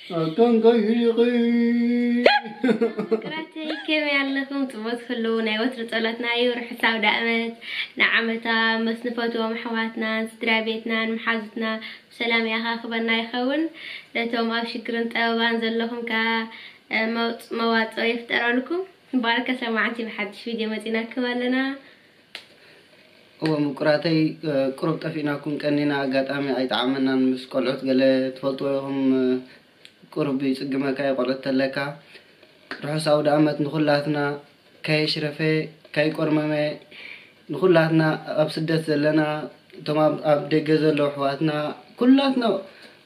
ኣካንካ ይሪኺ። ፍቅራተይ ከመይ ኣለኹም? ጽቡቅ ኩሉ ናይ ወትሩ ጸሎትና እዩ። ርሑስ ኣውደ ዓመት ንዓመታ ምስ ንፈትዎም ኣሕዋትናን ስድራ ቤትናን መሓዙትና ብሰላም የኻኽበና ይኸውን። ነቶም ኣብ ሽግርን ጸበባን ዘለኹም ከኣ፣ እ፣ መውጽ-፣ መዋጽኦ ይፍጠረልኩም። ባርከ ሰማዕቲ ብሓድሽ ቪድዮ መጺናኩም ኣለና። እወ ምቁራተይ፣ እ፣ ቁሩብ ጠፊእናኩም ቀኒና፣ ኣጋጣሚ ኣይጠዓመናን። ምስ ቆልዑት ገለ ትፈልጥዎ ኢኹም፣ እ፣ ቁሩብ ይጽግመካ እዩ ቆልዑት ተለካ። ርሑስ ኣውደ ዓመት ንኹላትና፣ ከየሽረፈ ከይቆርመመ ንኹላትና፣ ኣብ ስደት ዘለና፣ እቶም ኣብ፣ ኣብ ደገ ዘለዉ ኣሕዋትና፣ ኩላትና፣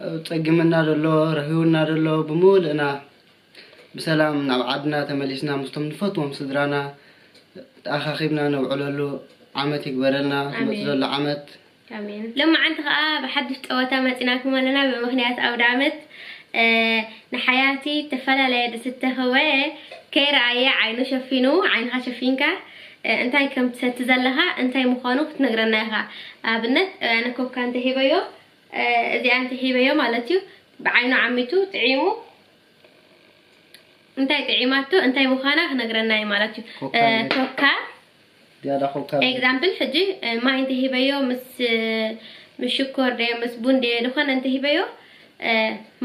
እ፣ ጸጊምና ደሎ፣ ረሂውና ደሎ ብምሉእና ብሰላም ናብ ዓድና ተመሊስና ምስቶም ንፈትዎም ስድራና ተኣኻኺብና ነውዕለሉ ዓመት ይግበረልና። ዝመጽእ ኣሜን። ዘሎ ዓመት ኣሜን። ሎማዓንቲ ኸኣ ብሓድሽ ጸወታ መጺናኩም ኣለና። ብምኽንያት ኣውደ ዓመት፣ እ፣ ንሓያቲ ዝተፈላለየ ዝስተ ክወ ከይረኣየ ዓይኑ ሸፊኑ፣ ዓይንኻ ሸፊንካ፣ እ፣ እንታይ ከም ትሰቲ ዘለኻ፣ እንታይ ምዃኑ ክትነግረና ኢኻ። ኣብነት፣ እ፣ ኣነ ኮካ እንተሂበዮ፣ እ፣ እዚኣ እንተሂበዮ ማለት እዩ፣ ብዓይኑ ዓሚቱ ጥዒሙ፣ እንታይ ጥዒማቶ፣ እንታይ ምዃና ክነግረና እዩ ማለት እዩ። ኮካ እ፣ ድየ? ኮካ፣ ዝያዳ ኮካ። ኤግዛምፕል፣ ሕጂ፣ እ፣ ማይ እንተሂበዮ ምስ፣ እ፣ ምስ ሽኮር ድየ፣ ምስ ቡን ድየ፣ ዝኾነ እንተሂበዮ፣ እ፣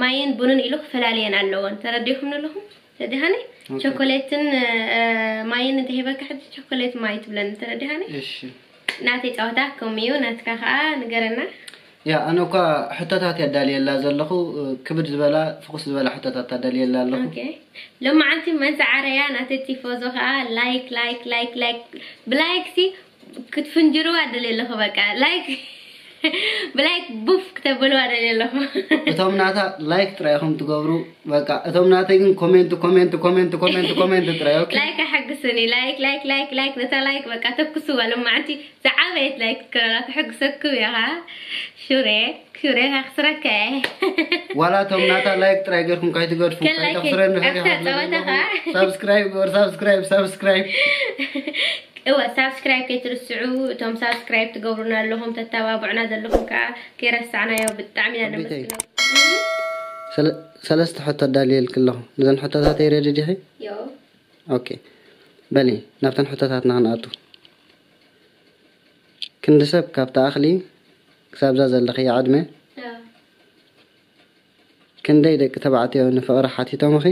ማይን ቡንን ኢሉ ክፈላልየን ኣለዎን። ተረዲኹም ኣለኹም? ተረዲኻኒ? ኦኬ። ቸኮሌትን፣ እ፣ ማይን እንተሂበካ፣ ሕጂ ቸኮሌት ማይ ትብለኒ። ተረዲኻኒ? እሺ። ናተይ ጸወታ ከምኡ እዩ፣ ናትካ ኸኣ ንገረና። ያ፣ ኣነ እኳ ሕቶታት የዳልየላ ዘለኹ፣ እ፣ ክብድ ዝበላ፣ ፍኹስ ዝበላ ሕቶታት ኣዳልየላ ኣለኹ። ኦኬ። ሎማዓንቲ መን ሰዓረያ ናተይ ቲፎዞ ኸኣ ላይክ፣ ላይክ፣ ላይክ፣ ላይክ። ብላይክ ሲ ክትፍንጅርዋ ደልየ ኣለኹ፣ በቃ። ላይክ፣ ብላይክ ቡፍ ክተብልዋ ደልየ ኣለኹ። እቶም ናታ ላይክ ጥራይ ኢኹም ትገብሩ፣ በቃ። እቶም ናተይ ግን ኮሜንት፣ ኮሜንት፣ ኮሜንት፣ ኮሜንት፣ ኮሜንት ጥራይ፣ ኦኬ? ላይክ ኣሐግስኒ፣ ላይክ፣ ላይክ፣ ላይክ፣ ላይክ። ነታ ላይክ በቃ ተኩስዋ ሎማዓንቲ። ዝዓበየት ላይክ ክከራ ክሕግሰኩም እየ ኸዓ። ሹሬ፣ ሹሬ ከኽስረካ እየ። ዋላ እቶም ናታ ላይክ ጥራይ ጌርኩም ካይትገድፉ፣ ከላይክ ካይተኽስረኒ ኣብታ ፈሪኻ ጸወታ ኸዓ። ሳብስክራይብ ግበር፣ ሳብስክራይብ፣ ሳብስክራይብ። እወ፣ ሳብስክራይብ ከይትርስዑ፣ እቶም ሳብስክራይብ ትገብሩና ኣለኹም፣ ተተባብዑና ዘለኹም ከኣ ከይረሳዕናዮ ብጣዕሚ ኢና ኣቢተይ። ነመስግነኩም። ሰለ-፣ ሰለስተ ሕቶ ኣዳልየልኪ ኣለኹ። ነዘን ሕቶታተይ ሬዲ ዲኺ? ዮ። ኦኬ። በሊ፣ ናብተን ሕቶታትና ክንኣቱ። ክንዲ ሰብ ካብ ትኣኽሊ ክሳብዛ ዘለኽዮ ዕድመ፣ ያ። ክንደይ ደቂ ተባዕትዮ ንፍቕሪ ሓቲቶምኺ?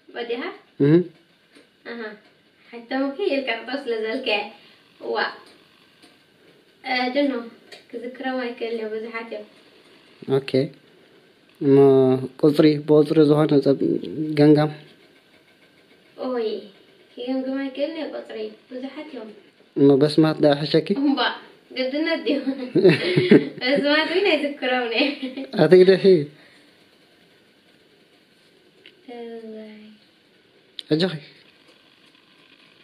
ወዲኻ? እህ። ኣሃ። ሓቲቶምኺ ኢልካ ክጠው ስለ ዘልከ። ዋ። እ፣ ጀኖ፣ ክዝክሮም ኣይክእልን እየ፣ ብዙሓት እዮም። ኦኬ። እሞ ቁጽሪ፣ ብቁጽሪ ዝኾነ ጸብ-፣ ገምጋም? ኦይ፣ ክገምግም ኣይክእልን እየ ቁጽሪ፣ ብዙሓት እዮም። እሞ በስማት ደኣ ይሕሸኪ? እምባ፣ ግድነት ድዩ? በስማት እውን ኣይዝክሮም እየ። ኣትግደፊ። እዋይ። ኣጆኺ።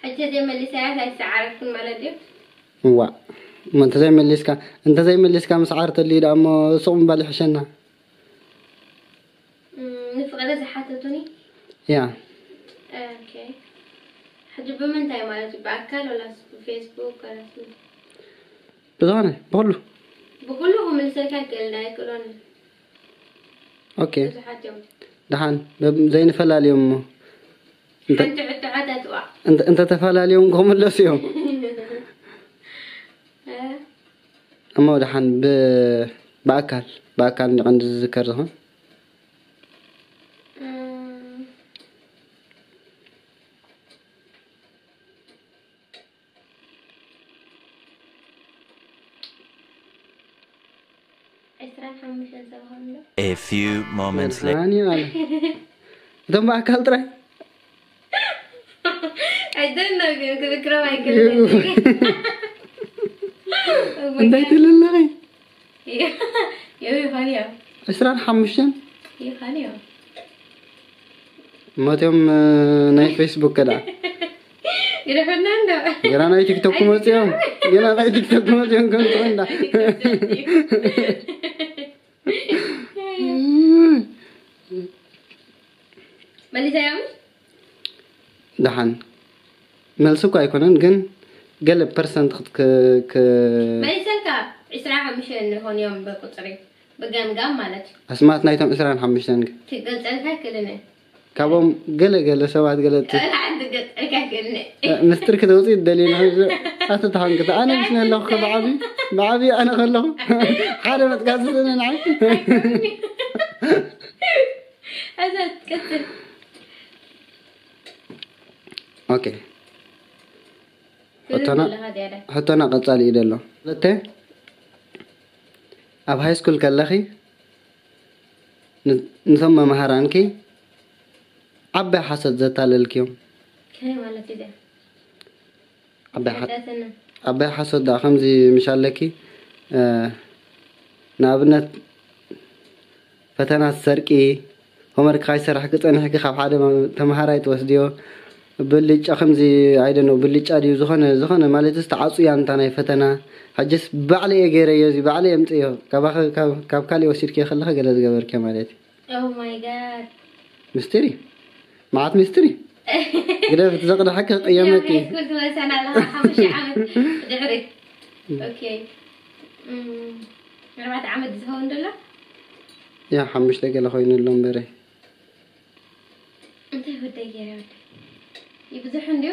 ሕጂ ዘይመሊሰያስ ኣይሰዓረክን ማለት ድዩ? እዋ። እሞ እንተዘይመሊስካ፣ እንተዘይመሊስካ ምስዓር ተልዩ ደኣ እሞ ሱቕ ምባል ይሕሸና። እም፣ ንፍቕሪ ዝሓተቱኒ? ያ። ኦኬ። ሕጂ ብምንታይ ማለት እዩ? ብኣካል ወላስ ብፌስቡክ ወላስ ምን? ብዝኾነ፣ ብኹሉ። ብኹሉ ክምልሰልካ ይክእል፣ ኣይክእሎን እዩ። ኦኬ። ብዙሓት እዮም። ደሓን፣ በብ-፣ ዘይንፈላልዮም እሞ። እንተ-፣ ሓንቲ ሕቶ ሓተትዋ። እንተ-፣ እንተተፈላልዮም ክምለሱ እዮም። እ? እሞ ደሓን ብ-፣ ብኣካል፣ ብኣካል እንዲ ቀንዲ ዝዝከር ዝኾን? እም። ዕስራን ሓሙሽተን ሰብ ኾን ዶ? A few moments later. መድሃኒ ኣለ። እቶም ብኣካል ጥራይ? I don't know፣ ግን ክዝክሮም ኣይክእልን። እንታይ ትብል ኣለኺ? ይኸን እዮም። ዕስራን ሓሙሽተን? ይኸን እዮም። እሞ እቲኦም፣ እ፣ ናይ ፌስቡክ ከ ደኣ? ግደፈና እንዶ። ገና ናይ ቲክቶክ ክመጽኡ እዮም። ገና ናይ ቲክቶክ ክመጽኡ እዮም ከምጽኡ እንዳ። መሊሰ እዮም? ደሓን። መልሲ እኮ ኣይኮነን፣ ግን ገለ ፐርሰንት ክት-፣ ክ-፣ ክ-፣ መሊሰልካ? ዒስራን ሓሙሽተን ንኾን እዮም ብቁፅሪ፣ ብገምጋም ማለት እዩ። ኣስማት ናይቶም ዕስራን ሓሙሽተን ግን ክገልፀልካ ኣይክእልን እየ። ካብኦም ገለ ገለ ሰባት ገለፂ ወላ ሓንቲ ክገልፀልካ ኣይክእልን እየ። ምስጢር ክተውፅእ ይደልዩ ንሕዚ ኣተተሓንክተ ኣነ ምስ ነለኹ ብዓቢ ብዓቢ ኣነ ከለኹ ሓደ መጥቃሲ ስእነ ንዓይ እዛ ትቀፅል ኦኬ ሕቶና ትብለኻ ዝያዳ ሕቶና ቀጻሊ እዩ ዘሎ። ክልተ ኣብ ሃይ ስኩል ከለኺ ን- ንቶም መምሃራንኪ ዓባይ ሓሶት ዘታለልክዮም ከመይ ማለት እዩ እዚኣ? ዓባይ ሓ- ሕዳሰና ዓባይ ሓሶት ደኣ ከምዚ ምሽ ኣለኪ እ፣ ንኣብነት ፈተና ትሰርቂ ሆመርክ ካይሰራሕኪ ጸኒሕኪ ካብ ሓደ ተምሃራይ ትወስድዮ ብልጫ ከምዚ ኣይደኖ ብልጫ ድዩ ዝኾነ ዝኾነ ማለት ዝተዓጹ ያንታ ናይ ፈተና ሕጅስ ባዕለ እየ ገይረዮ እዚ ባዕለ የምፅዮ ካባኸ ካብ ካልእ ወሲድክዮ ከለኸ ገለ ዝገበርክዮ ማለት እዩ Oh my god ሚስትሪ መዓት ሚስትሪ ግደፍ ትዘቕድሐኪ ክቅየመኪ ስኩል ትመልሰና ኣለኻ ሓሙሽተ ዓመት ድሕሪ ኦኬ እም፣ ኣርባዕተ ዓመት ዝኸውን ደሎ ያ ሓሙሽተ ገለ ኮይኑ ኣሎ እምበረ እንታይ ወደይ ገይረ ወደይ ይብዝሑ እንድዩ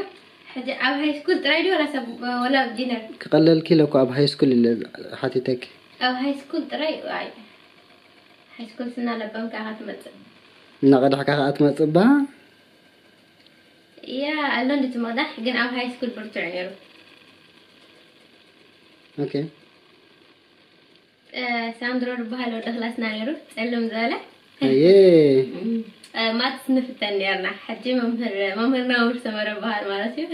ሕጂ ኣብ ሃይ ስኩል ጥራይ ድዩ ወላ ሰብ ወላ ኣብ ጂነር ክቐለልኪ ኢለ እኮ ኣብ ሃይ ስኩል ኢለ ሓቲተኪ ኣብ ሃይ ስኩል ጥራይ ኣይ ሃይ ስኩል ስና ለበምካ ኢኻ ትመፅእ እናቐዳሕካ ከዓ ትመፅእ ባ ያ ኣሎ እንዲ ትመቕዳሕ ግን ኣብ ሃይ ስኩል ብርቱዕ ነይሩ ኦኬ ሳንድሮ ዝበሃል ወዲ ክላስና ነይሩ ፀልም ዝበለ ኣየ ማትስ ንፍተን ነርና ሕጂ መምህር መምህርና መምህር ሰመረ በሃል ማለት እዩ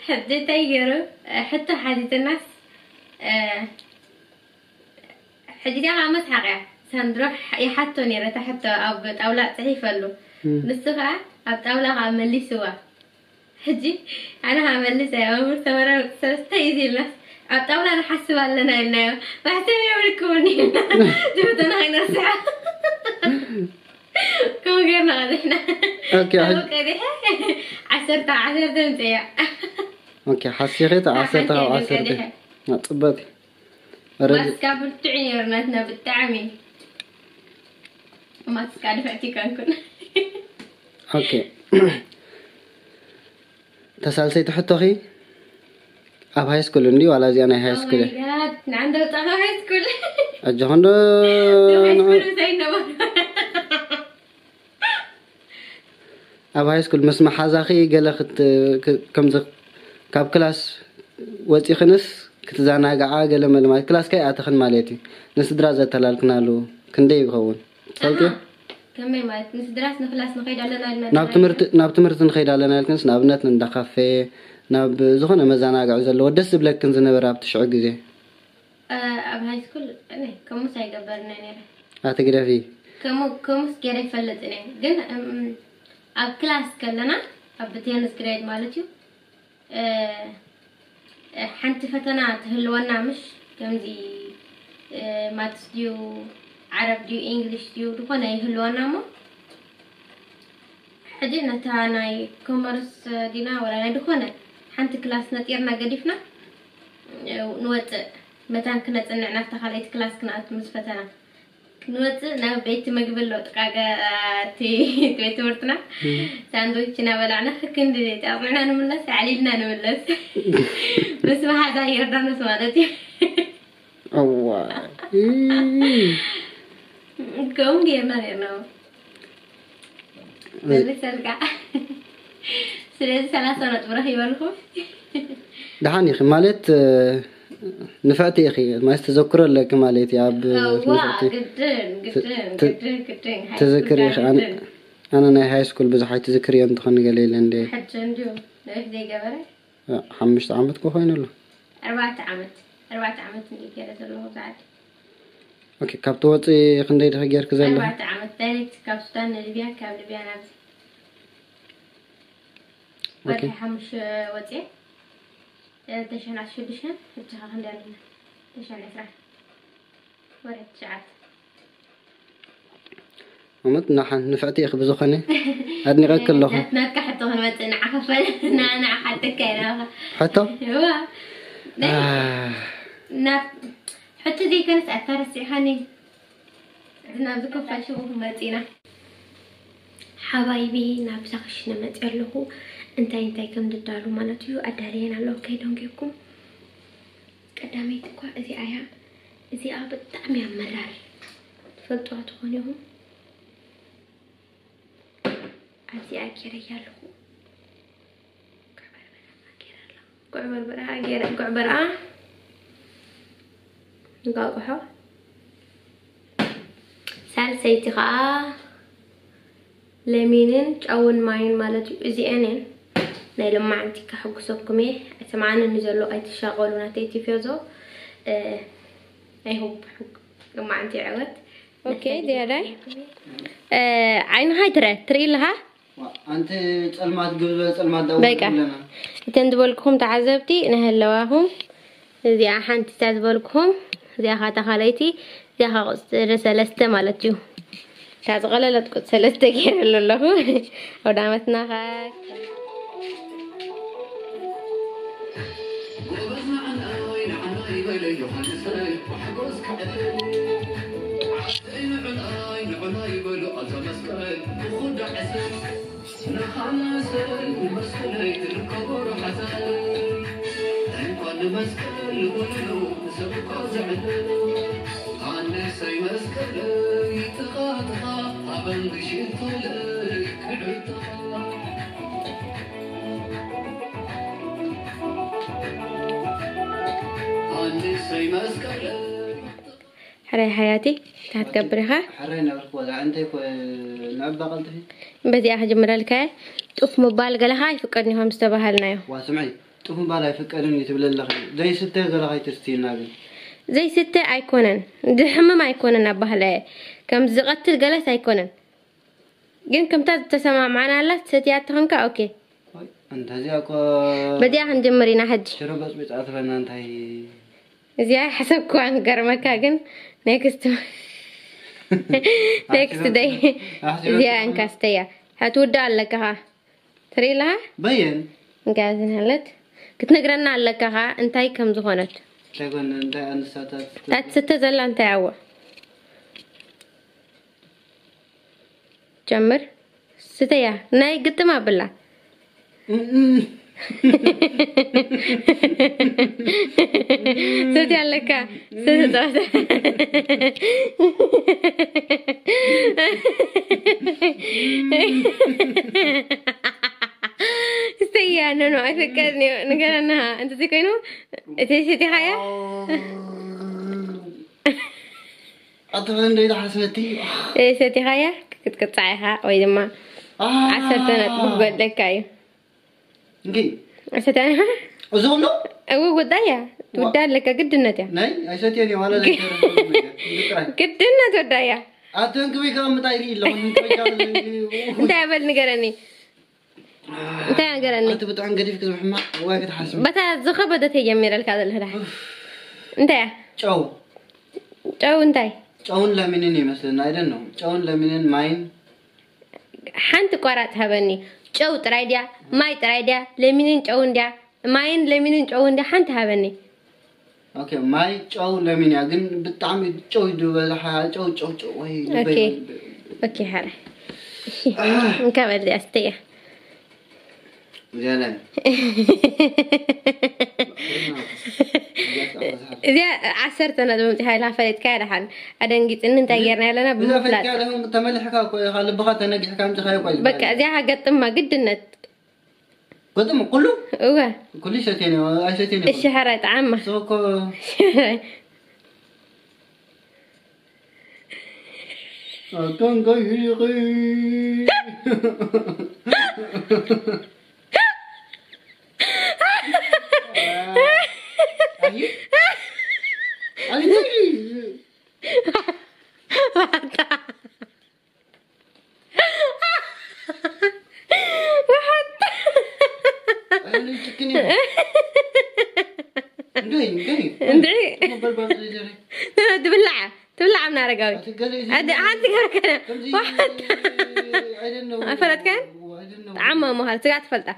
ሕጂ እንታይ ገይሩ ሕቶ ሓቲትናስ ሕጂ ዲኣ ከዓ መስሓቅ እያ ሳንድሮ ይሓቶ ነይረ እታ ሕቶ ኣብ ጣውላ ፅሒፈሉ ንሱ ከዓ ኣብ ጣውላ ከዓ መሊስዋ ሕጂ ኣነ ከዓ መልሰ እያ መምህር ሰመረ ሰለስተ እዩ ኢልናስ ኣብ ጣውላ ንሓስብ ኣለና ኢልናዮ ማሕተም እዮም ልክቡኒ ዝብተና ከይነርስዓ ከምኡ ገይርና ቀዲሕና ኦኬ ኣብኡ ቀዲሐ ዓሰርተ ዓሰርተ ምፅያ ኦኬ ሓሲኺ እቲ ዓሰርተ ካብ ዓሰርተ ፅበት ማትስካ ብርቱዕ ነይሩ ናትና ብጣዕሚ ማትስካ ድፍዕቲ ይኮንኩን ኦኬ ተሳልሰይቲ ሕቶኺ ኣብ ሃይ ስኩል እንዲ ዋላ እዚኣ ናይ ሃይ ስኩል ንዓንደ ውፃ ሃይ ስኩል ኣጆኹ እንዶ ሃይ ስኩል ምሳይ ነበሩ ኣብ ሃይ ስኩል ምስ መሓዛኺ ገለ ክት- ክ- ከምዚ ካብ ክላስ ወፂኽንስ ክትዘናግዓ ገለ መለ ማለት ክላስ ከይኣተኽን ማለት እዩ ንስድራ ዘተላልክናሉ ክንደይ ይኸውን ትፈልጥዮ ከመይ ማለት ንስድራስ ንክላስ ንኸይድ ኣለና ኢልና ናብ ትምህርቲ ናብ ትምህርቲ ንኸይድ ኣለና ኢልክንስ ንኣብነት ንእንዳ ካፌ ናብ ዝኾነ መዘናግዒ ዘለዎ ደስ ዝብለክን ዝነበረ ኣብቲ ሽዑ ግዜ ኣብ ሃይ ስኩል እኔ ከምኡስ ኣይገበርና ነይረ ኣትግደፊ ከምኡ ከምኡስ ገይረ ይፈልጥ እኔ ግን እም፣ ኣብ ክላስ ከለና ኣብ ቴንስ ግሬድ ማለት እዩ እ፣ ሓንቲ ፈተና ትህልወና ምሽ ከምዚ እ፣ ማትስ ድዩ ዓረብ ድዩ ኢንግሊሽ ድዩ ዝኾነ ይህልወና እሞ ሕጂ ነታ ናይ ኮመርስ ዲና ወላ ናይ ዝኾነ ሓንቲ ክላስ ነጢርና ገዲፍና እ፣ ንወፅእ መታን ክነፅንዕ ናብታ ካልኣይቲ ክላስ ክንኣቱ ምስ ፈተና ክንወፅእ ናብ ቤት ምግቢ ኣሎ ጥቃ ገ- እቲ ቤት ትምህርትና ሳንድዊች እናበላዕና ክንዲ ኣፅንዕና ንምለስ ኣዕሊልና ንምለስ ምስ መሓዛ ዮርዳኖስ ማለት እዩ እዋ ከምኡ ጌርና ኔርና መልሰልካ ስለዚ ሰላሳ ነጥቢ ረኺበልኩም ደሓን ኢኺ ማለት ንፍዕቲ ኢኺ ማለት ተዘክሮ ኣለኪ ማለት እዩ ኣብ እዋ ግድን ግድን ግድን ግድን ትዝክር ኢኺ ኣነ ናይ ሃይ ስኩል ብዙሕ ኣይትዝክርዮ እንትኾን ገለ ኢለ እንደ ሕጂ እንዲዩ ንእሕ ዘይገበረ ሓሙሽተ ዓመት ኮ ኮይኑ ኣሎ ኣርባዕተ ዓመት ኣርባዕተ ዓመት እንዲዩ ገይረ ዘለኹ ብዛዕዲ ኦኬ ካብ ትወፂ ክንደይ ድኺ ጌርኪ ዘሎ ኣርባዕተ ዓመት ዳይሬክት ካብ ሱዳን ንሊብያ ካብ ሊብያ ናብዚ ወርሒ ሓሙሽተ ወፅየ ተሽሕን ዓሰርተ ሽዱሽተን ሕጂ ኸ ክንደይ ኣለና ተሽሕን ዕስራን ወርሒ ትሽዓተ እሙት ንሓን ንፍዕቲ ኢኺ ብዝኾነ ኣድኒቐኪ ኣለኹ ናትካ ሕቶ ክንመፅእ ንዓኸፈል ንዓኻ ሓተካ ኢና ሕቶ እዋ ናብ ሕቶ ዘይኮነስ ኣታ ረሲዕኻኒ። እዚ ናብዚ ኮፋ ሽቡ መፂና። ሓባይቢ፣ ናብዛ ክሽነ መፂ ኣለኹ። እንታይ እንታይ ከም ዝዳሉ ማለት እዩ ኣዳልየን ኣለኹ። ከይደንጉየኩም። ቀዳመይቲ እኳ እዚኣ እያ። እዚኣ ብጣዕሚ እያ መራር። ትፈልጥዋ ትኾኑ ኢኹም። ኣብዚኣ ገይረያ ኣለኹ። ጉዕ በርበራ ገይረ ኣለኹ። ጉዕ በርበራ ገይረ፣ ጉዕ በርበራ እንቋቑሖ። ሳልሰይቲ ከዓ ለሚንን ጨውን ማይን ማለት እዩ። እዚአን እየን ናይ ሎማዓንቲ ከሐጉሰኩም እየ። ኣይሰምዓንን ዘሎ፣ ኣይትሻቐሉ ናተይ ቲፎዞ። እ፣ I hope ሕጉ-፣ ሎማዓንቲ ይዕወት። ኦኬ፣ ዝያዳይ? እ፣ ዓይንኻ ይትረ-፣ ትርኢ ኣለኻ? ዋ፣ ኣንቲ ጸልማት ግብዘ ጸልማት ዳው በቃ። ኣለና። እተን ዝበልኩኹም ተዓዘብቲ ንህለዋኹም፣ እዚኣ ሓንቲ እታ ዝበልኩኹም፣ እዚኣ ኻታ ካልኣይቲ፣ እዚኣ ኻ ቁጽሪ ሰለስተ ማለት እዩ። እታ ዝቐለለት ቁጽሪ ሰለስተ ገይረሉ ኣለኹ። ኣውደ ዓመትና ኸ ሕራይ ሓያቲ፣ እንታይ ክትገብር ኢኻ? ሕራይ ነበርኩ፣ ወዛ እንታይ ኮ-፣ ንዕባ ቀልጥፊ? በዚኣ ክጅምረልካ እየ። ጡፍ ምባል ገለኻ ኣይፍቀድን እዩ ከም ዝተባሃልናዮ። ዋ፣ ስምዒ፣ ጡፍ ምባል ኣይፍቀድን እዩ ትብለ ኣለኺ። ዘይስተ ገለኻ ኣይተስትይና ግን። ዘይስተ ኣይኮነን፣ ዝሕምም ኣይኮነን ኣባህላ እየ። ከም ዝቐትል ገለስ ኣይኮነን። ግን ከምታ ዝተሰማማዕናላ ትሰትያ ተኾንካ፣ ኦኬ። ኣይ፣ እንተ እዚኣ እኮ በዚኣ ክንጅምር ኢና ሕጂ። ሽሮ በጽቢጻ ትበና እንታይ? እዚኣ ሓሰብኩዋ ክገርመካ፣ ግን ኔክስት፣ ኔክስት ደይ። ኣሕሲበ-፣ እዚኣ ኣሕሲበ-፣ እንካ ስተያ። ትውዳእ ኣለካ ኸዓ። ትርኢ ኣለኻ? በየን? እንካ ዝን ሃለት። ክትነግረና ኣለካ ኸዓ እንታይ ከም ዝኾነት። እንታይ ኮን-፣ እንታይ ኣንሳታት? እታ ትስተ ዘላ እንታይ ኣዋ? ጀምር። ስተያ። ናይ ግጥም ኣብላ። እም፣ እም። ስትያ ኣለካ። ስትያ። ስተያ፣ ኖ፣ ኖ፣ ኣይፈቀድን እዩ። ንገረና። እንተዘይ ኮይኑ፣ እቲ ሰቲኻያ? ኣቶ ፈንደይ ተሓስበቲ። እ፣ ሰቲኻያ ክትቅጻዕ ኢኻ ወይ ድማ አ። ዓሰርተ ነጥቢ ክጎድለካ እዩ። እንኪ። ሰቲኻ? እዚ ኩሉ? እው፣ ጉዳያ። ዋ። ትውዳ ኣለካ፣ ግድነት እያ። ናይ፣ ኣይሰትየን እየ፣ ዋላ ለይተረፈ ነገር። እንዲ ጥራይ። ግድነት ወዳያ። ኣተን ክበይ ከቐምጥ ኣይርኢ ኣለኹ፣ ክበይ ከቐምጥ። እንታይ በል ንገረኒ። እንታይ ነገረኒ? ኣቲ ብጣዕሚ ገዲፍኪ ዝሕማቕ፣ እዋይ ክትሓስቢ። በታ ዝኸበደት እየ ጀሚረልካ ዘለኹ ዳ። ኡፍ። እንታይ እያ? ጨው። ጨው እንታይ? ጨውን ለሚንን ይመስለኒ፣ I don't know። ጨውን ለሚንን ማይን። ሓንቲ ቋራጭ ሃበኒ። ጨው ጥራይ ድያ? ማይ ጥራይ ድያ? ለሚንን ጨውን ድያ? ማይን ለሚንን ጨውን ድያ? ሓንቲ ሃበኒ። ኦኬ፣ ማይ፣ ጨው፣ ለሚን እያ፣ ግን ብጣዕሚ ጨው እዩ ዝበዝሓ፣ ጨው፣ ጨው፣ ጨው፣ ወይ ልበይ ኦኬ። ልበይ። ኦኬ፣ ሓረ። እሺ፣ እንካ በል፣ ኣስተያ። እዚኣ ላይ። እዚኣ ዓሰርተ ነጥቢ ኣምጺኻ ኢልካ ፈሊጥካ እያ ደሓን። ኣደንጊጽኒ እንታይ ጌርና ኣለና እዛ ብምፍላጥ። ፈሊጥካ ኢኻ ተመሊሕካ እኮ ኢኻ፣ ልብኻ ተነጊሕካ ኣምጺኻዮ እኮ እዩ በቃ፣ ዝበሃል። እዚኣ ገጥማ ግድነት። ገጥም ኩሉ? እወ። ኩሉ ይሰትየን እዩ፣ ኣይሰትየን እዩ። እሺ፣ ሕራይ ጠዓማ። ሰው እኮ ኣቶን ከይሂቂ። ኣይ። ኣይ። እንድዒ፣ እንድዒ። ትብላዕ፣ ትብላዕ ምና ኣረጋዊ። ኣቲ ገለ እዚ ኣደ-፣ ሓንቲ ገረከነ። ከምዚ ዋሓት። I don't know። ኣይፈለጥካን? I don't know። ጣዕማ ምዃን ስጋ ትፈልጣ።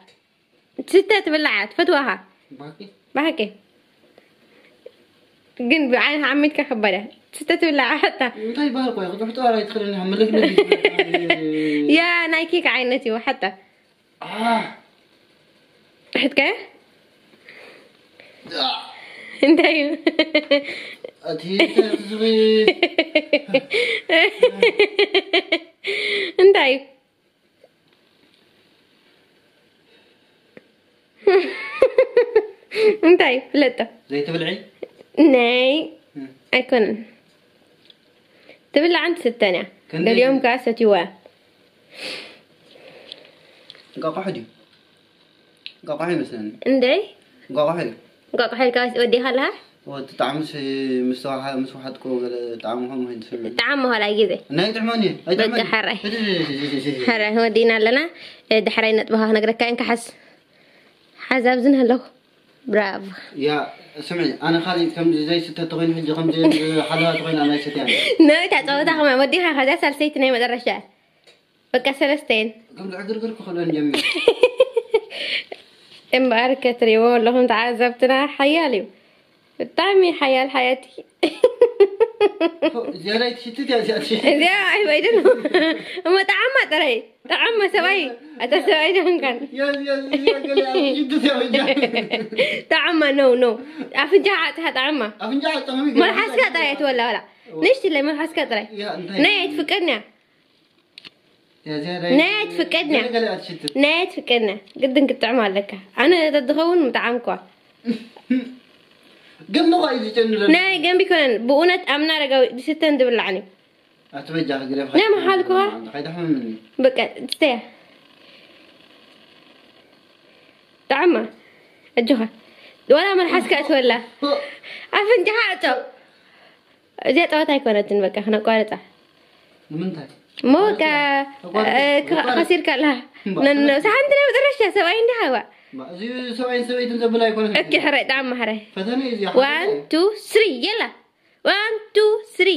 ትስተ ትብላዕ እያ፣ ትፈትዋኻ። ባቂ። ብሓቂ። ግን ብዓይንኻ ዓሚትካ ከባድ እያ። ስተ ትብላዕ ሓታ። እንታይ ይበሃል? ቆይ ክትሕጦ ኣይትኽእልን ኢኻ። ምልግልግ ይበሃል። ያ ናይ ኬክ ዓይነት እዩ ሓታ። ሕትከ እንታይ እዩ? ኣቲ ተዝኺ እንታይ እዩ? እንታይ እዩ? ፍለጦ። ዘይትብልዒ? ናይ ኣይኮነን። ትብላዕን ትስተን እያ። ገሊኦም ከዓ ሰትይዋ። እንቃቑሖ ድዩ? እንቃቑሖ ይመስለኒ። እንደይ? እንቃቑሖ እዩ። እንቃቑሖ ኢልካ ወዲኻ ኣለኻ? ወዲ ጣዕሙስ ምስ ተዋሓ-፣ ምስ ወሓጥኩ ገለ ጣዕሙ ከምኡ ኮይኑ ትስምዕ። ጣዕሙ ኋላ ግዜ። ናይ ጥዕመኒ፣ ኣይጥዕመኒ። በቃ ሓራይ። ሕራይ ወዲና ኣለና። እ፣ ዳሕራይ ነጥብኻ ክነግረካ እየ። እንካ ሓዝ። ሓዝ ኣብዚ ኣለኹ። ብራቮ። ያ፣ ስምዒ፣ ኣነ ካሊእ ከምዚ ዘይስተ ተኾይኑ ሕጂ ከምዚ ሓለዋ ተኾይኑ ኣነ ኣይሰትያን። ናይ እታ ጸወታ ከማን ወዲኻ ከዛ ሳልሰይቲ ናይ መጨረሻ። በቃ ሰለስተ እየን። ከም ዕግርግር ክኽእለን ጀሚሩ። እምበኣር ከትሪእዎ ኣለኹም ተዓዘብትና ሓያል እዩ። ብጣዕሚ ሓያል ሓያቲ። ዝያዳ ይትሽትት እያ እዚኣ ትሽትት። እዚኣ ኣይበይድን። እሞ ጣዕማ ጥራይ። ጣዕማ ሰብኣይ። ኣታ ሰብኣይ ዶ ኾንካን? ያ፣ ያ፣ ያ፣ ገለ እያ ትሽትት እያ በጃ። ጣዕማ፣ ኖ፣ ኖ። ኣፍንጫ ዓጽኻ ጣዕማ። ኣፍንጫ ዓጽኻ ምን መልሓስካ ገለ ጥራይ ትወላ ወላ። እዎ። ንእሽትለይ መልሓስካ ጥራይ። ያ፣ እንታይ? ናይ ኣይትፍቀድን እያ። ያ፣ ዝያዳ ናይ ኣይትፍቀድን እያ። ገለ፣ ገለ እያ ትሽትት። ናይ ኣይትፍቀድን እያ። ግድን ክትጥዕማ ኣለካ። ኣነ ተዝኸውን ምጠዓምኳ። ገምቢ እኮ እዩ ዝጨኑ ዘሎ። ናይ ገምቢ ኣይኮነን። ብእውነት ኣምና ኣረጋዊ ዝስተን ዝብላዕን እዩ። ኣቲ በጃ ክግደፍ ናይ መሓልኩ ኸ? ከይደሕምምኒ። በቃ፣ ትስተያ። ጣዕማ። ኣጆኻ። ዋላ መልሓስካ እትወላ። ኣፍንጫኻ ዕጾ። እዚኣ ጸወታ ኣይኮነትን፣ በቃ፣ ክነቋርጻ። ንምንታይ? እሞ በቃ፣ ኣቋርጽ፣ እ፣ ከ-፣ ኣቋርጽ። ከሲርካ ኣለኻ። እምባ፣ ነ-፣ ነ-፣ ተመስገን። ሰሓንቲ ናይ መጨረሻ ሰብኣይ እንዲኻ፣ ዋ። እምባ፣ እዚ ሰብኣይን ሰበይትን ዘብል ኣይኮነን። እኪ፣ ሕራይ፣ ጣዕማ፣ ሕራይ። ፈተነ እዩ እዚ፣ ሓደ ዋን፣ ቱ፣ ስሪ፣ የላ። ዋን፣ ቱ፣ ስሪ።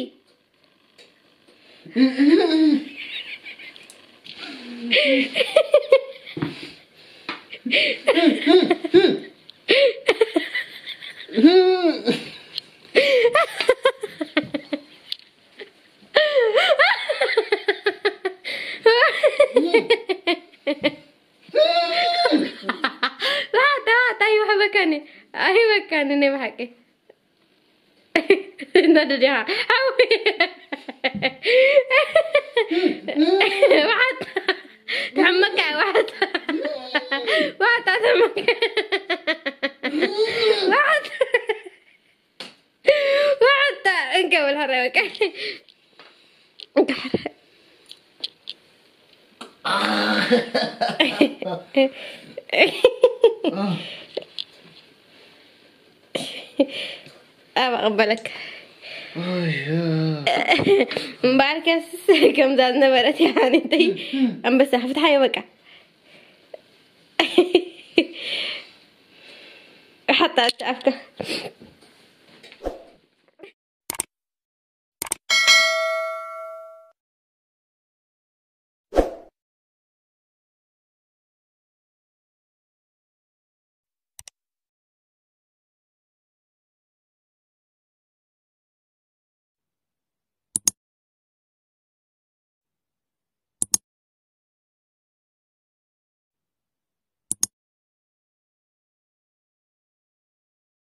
ዋታ፣ ዋታ፣ ኣይወሓበካኒ፣ ኣይበካኒ፣ ናይ ብሓቂ። እንዳ ደዲኻ። ሓዊ። ዋታ፣ ተሐመካ፣ ዋታ። ዋታ፣ ተሐመካ። ዋታ። ዋታ፣ እንከብል፣ ሕራይ፣ በቃ። እንካ፣ ሕራይ። ኣብ ኣቐበለካ። ኣይ፣ ያ። እምበኣርከስ ከምዛ ዝነበረት እያ፣ ሓኒተይ። ኣንበሳ፣ ፍትሓዮ በቃ። ሓታ ኣፍካ።